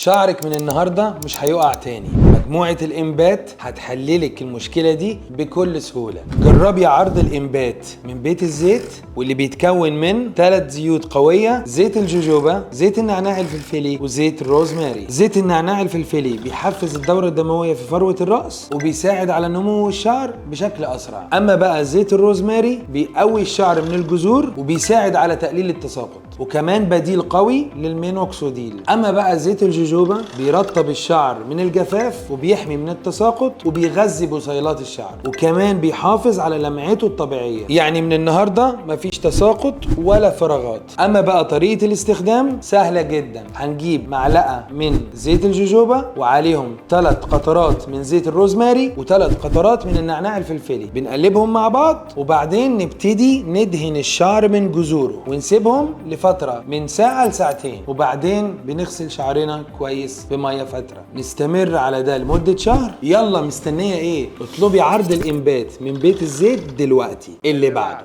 شعرك من النهارده مش هيقع تاني. مجموعة الإنبات هتحللك المشكلة دي بكل سهولة. جربي عرض الإنبات من بيت الزيت، واللي بيتكون من 3 زيوت قوية: زيت الجوجوبا، زيت النعناع الفلفلي، وزيت الروزماري. زيت النعناع الفلفلي بيحفز الدورة الدموية في فروة الرأس وبيساعد على نمو الشعر بشكل أسرع. أما بقى زيت الروزماري بيقوي الشعر من الجذور وبيساعد على تقليل التساقط، وكمان بديل قوي للمينوكسيديل. اما بقى زيت الجوجوبا بيرطب الشعر من الجفاف وبيحمي من التساقط وبيغذي بصيلات الشعر، وكمان بيحافظ على لمعته الطبيعية. يعني من النهاردة مفيش تساقط ولا فراغات. اما بقى طريقة الاستخدام سهلة جدا. هنجيب معلقة من زيت الجوجوبا وعليهم 3 قطرات من زيت الروزماري و3 قطرات من النعناع الفلفلي، بنقلبهم مع بعض وبعدين نبتدي ندهن الشعر من جذوره ونسيبهم لفترة من ساعة لساعتين، وبعدين بنغسل شعرنا كويس بمية فترة. نستمر على ده لمدة شهر. يلا مستنية ايه؟ اطلبي عرض الإنبات من بيت الزيت دلوقتي. اللي بعده.